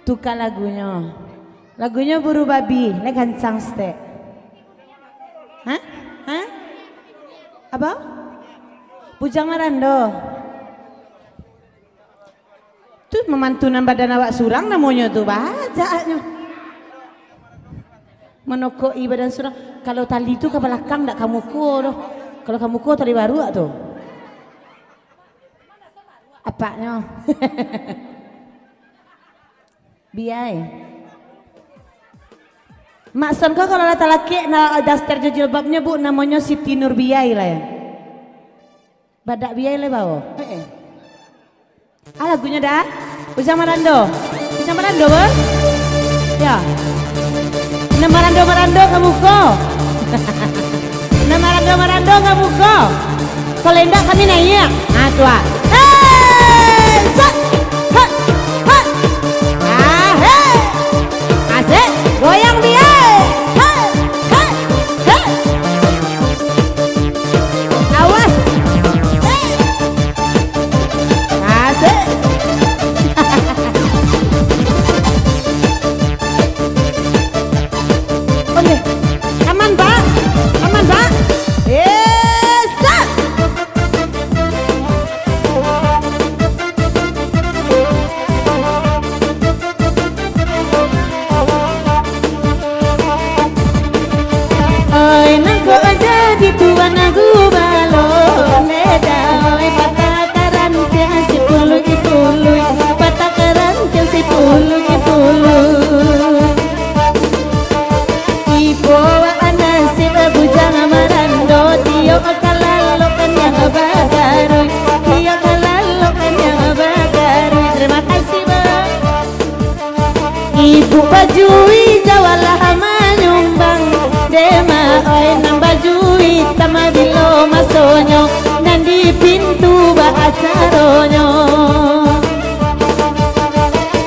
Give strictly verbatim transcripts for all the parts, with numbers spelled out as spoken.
Tuka lagunyo. Lagunyo Buru Babi, lai gancang stek. Hah? Hah? Apa? Bujang Marando. Tu mamantunan badan awak surang namonyo tu, bajaaknyo. Manokoki badan surang. Kalau tali tu ka balakang, dak ka muko doh. Kalau ka muko tali baruak tu. Apaknyo. Biai. Mak Son ko kalau lah talakek na daster jo jilbabnyo, Bu, namonyo Siti Nurbiai lah ya. Badak biai lai bao. Heeh. Ah, lagunyo dah. Bujang Marando. Bujang Marando, Bos. Ya. Nan marando-marando ka muko. Nan marando-marando ka muko. Kalau indak kami naiak. Ah, tu ah. Hei, sat. Hei, hei. Ah, hei. Asik. Goyang biai. Hei, hei, hei. Awas. Hei. Asik. Oke. Aman, Pak? Aman, Pak? Eh, sat. Oi, nangko jadi tuan gubalo, beda, oi, patah karantiang sipuluik-puluik, patah karantiang sipuluik-puluik. Ibo wak nasib Bujang Marando, tiok ka lalok kaniang bagaruik, tiok ka lalok kaniang bagaruik. Terima kasih, Bang. Ibu baju ijau alah manyumbang, dema oi nan baju itam bilo masonyo, nan di pintu baacaronyo.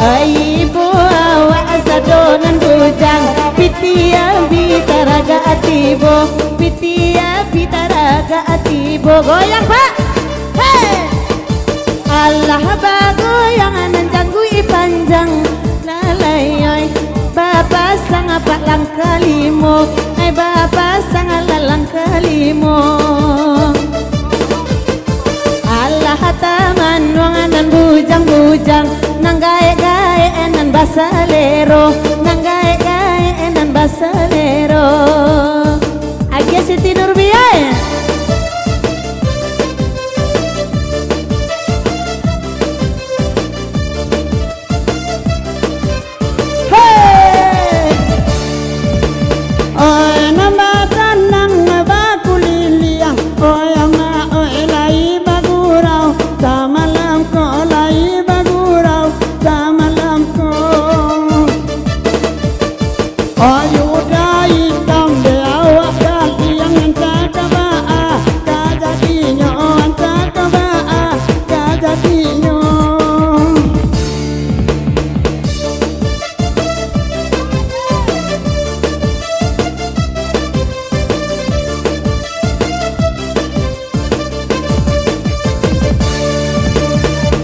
Ai ibu awak sado nan bujang, pitiah bi taragak tibo, pitiah bi taragak tibo. Goyang, Pak. Hei! Alah bagoyang nan jangguik panjang, lalai oi, bapasang apak langkah limo, ai bapasang alah langkah limo. Alah tamanuang nan bujang-bujang, nan gaek-gaek nan basalero, nan gaek-gaek nan basalero. Agiah Siti Nurbiah. Hei! Oi, nan batanang bakuliliang, oi, amak, oi, lai bagurau, samalam ko lai bagurau, samalam ko. Ayo dai tambah awak dagiang, antah ka baa kajadinyo, antah ka baa kajadinyo.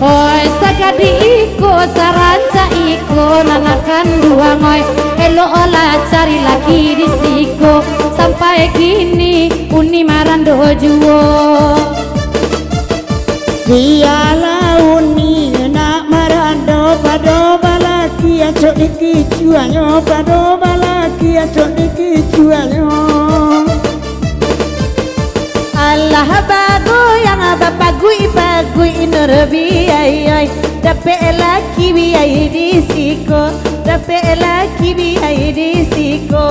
Oi, sagadi iko, sarancak iko, nan akan duang oi, elok lah cari laki di siko, sampai kini uni marando juo. Bialah uni nak marando pado balaki acok di kicuanyo, pado balaki acok di kicuanyo. Alah bagoyang bapaguik-paguik Nur biai, oi, dapek laki biai di siko, dapek laki biai di siko.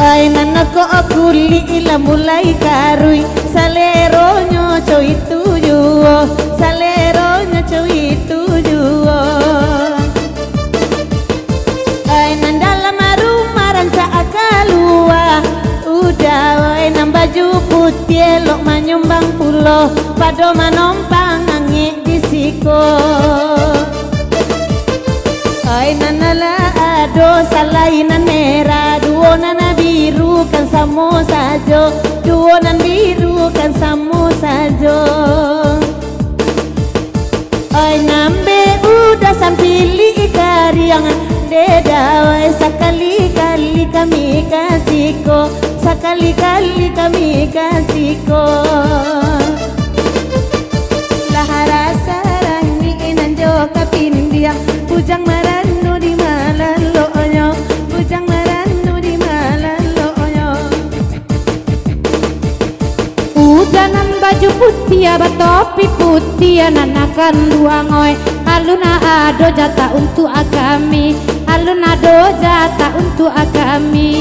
Ai nan kok kulik lah mulai karuih, saleronyo co itu juo, saleronyo co itu juo. Ai nan dalam rumah rancak kalua, udah, oi, nan baju putiah elok manyumbang pulo, pado manompang angek di siko. Ai nan lah ado salai nan merah, duo nan biru kan samo sajo, duo nan biru kan samo sajo. Oi, nan be Sampilik kariang, dek dawai, sakali-kali kami ka siko, sakali-kali kami ka siko. Lah rasa rangik nan jo kapindiang, bujang maranu di malaloknyo, bujang maranu di malaloknyo. Uda nan baju putiah, batopi putiah, nan akan duang oi, alun ado jatah untuak kami, alun ado jatah untuak kami.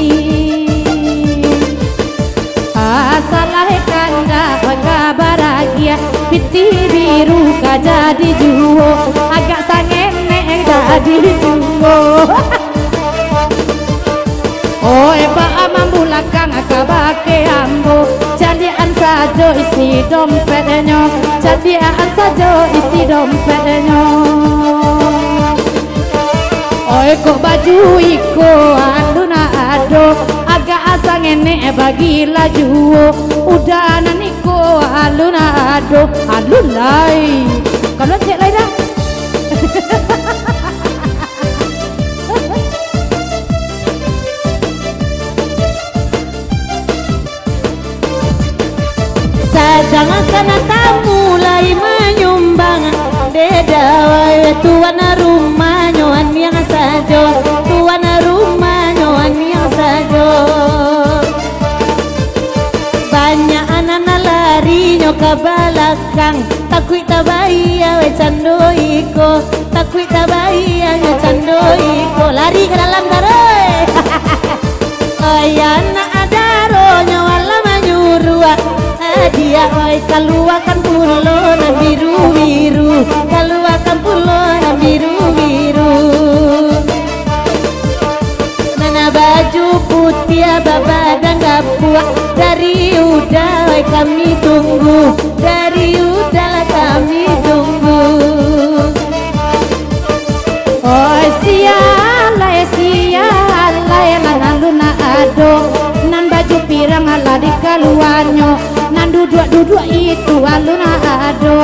Asalah kandak baka baragiah, pitih biru ka jadi juo, agak sangenek jadi juo. Oi, baa mambulakang kabake ambo, caliakan sajo isi dompetnyo, caliakan sajo isi dompetnyo. Oi, kok baju iko alun ado, agak sangenek bagilah juo, uda nan iko alun ado, alun lai. Kalau cek lai dah. Sadangkan tamu lai manyumbang, dek dawai tuan rumahnyo aniang sajo, tuan rumahnyo aniang sajo. Banyak anak nan larinyo ka balakang, takuik tabayia weh cando iko, takuik tabayia nyo cando iko. Lari ka dalam taruih. Oi, anak adaronyo alah manyuruah, hadiah oi, kaluakan pulo nan biru-biru, kaluakan pulo nan biru-biru. Nan baju putiah babadan gapuak, dari uda oi kami tunggu, dari uda lah kami tunggu. Oi, sialai, sialai, nan alun ado, nan baju pirang alah dikaluanyo, nan duduak-duduak itu alun ado.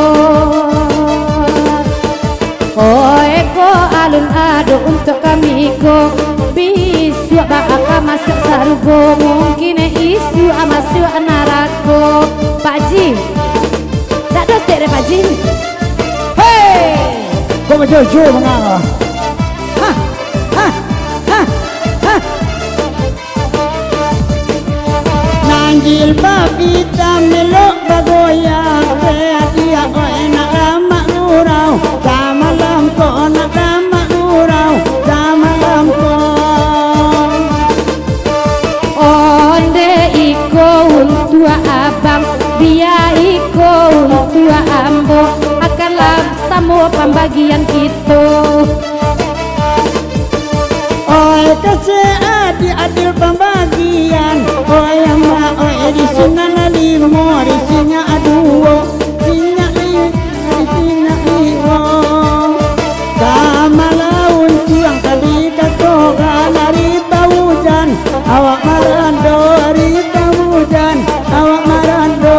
Oi, ko alun ado untuak kami ko, bisuak baa ka masuak sarugo, mungkin isuak masuak narako. Pak Ji, dak doh stek deh, Pak Ji. Hei! Kok macam jo manganga? Hah? Hah? Hah? Hah? Nan jilbab itam elok bagoyang, eh, adiak ko enak lamak gurau, samalam ko nak lamak gurau, samalam ko. Onde iko untuak abang, bia iko untuak ambo, akanlah samo pambagian kito. Oi, kasih adil-adil pambagian. Oi, amak, oi, di sinan limo, di sinan duo, sinan li-, di sinan limo. Sama laun tuang tadi kato, kan ari taujan, awak marando, ari taujan, awak marando.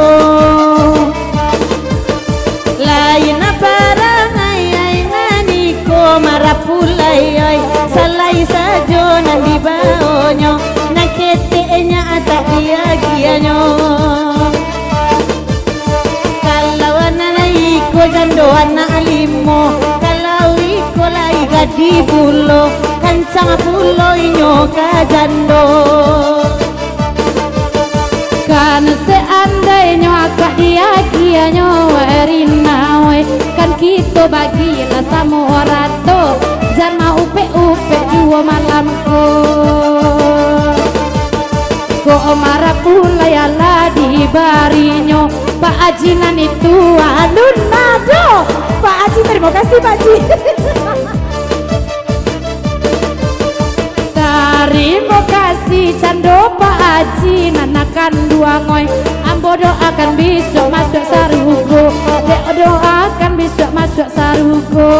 Lain parangai ai nan iko marapulai ai, salai sajo nan dibaonyo, nan keteknyo atak diagiahnyo. Kalau anak iko jando anak limo, kalau iko lai gadih pulo, kancang pulo inyo ka jando. Kan seandainyo akak diagiahnyo, Rina, oi, kan kito bagilah samo rato, jan maupek-upek juo malam ko. Kok marapulai alah dibarinyo, Pak Aji nan itu alun ado. Pak Aji, tarimo kasih, Pak Aji. Tarimo kasih cando Pak Aji nan akan duang oi. Ambo doakan bisuak masuak sarugo. Dek doakan bisuak masuak sarugo.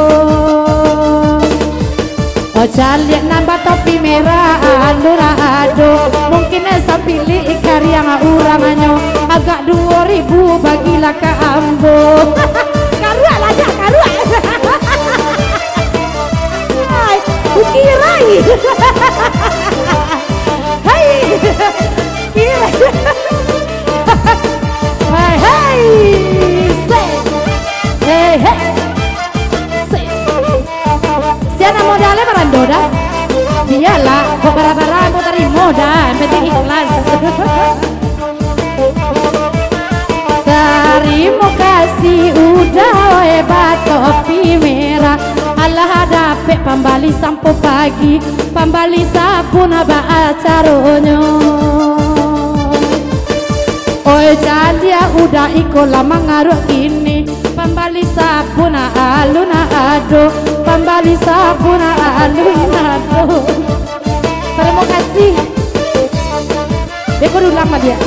Oh, caliak nan batopi merah, alun ado. Mungkin sampilik kariang urangnyo. Agak duo ribu bagilah ka ambo. Karuak lah, Cak, karuak. Hai. Hai, hai. Se. Hei, hei. Se. Sia nak modalnyo barando dah. Bialah, kok bara-bara ambo tarimo dah, yang penting ikhlas. Tarimo kasih udah, oe batopi merah. Alah dapek pambali sampo pagi, pambali sabun baa caronyo. Oe caliak udah iko lah mangaruak kini, pambali sabun alun ado, pambali sabun alun ado. Tarimo kasih. Beko ulang baliak.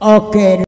Oke,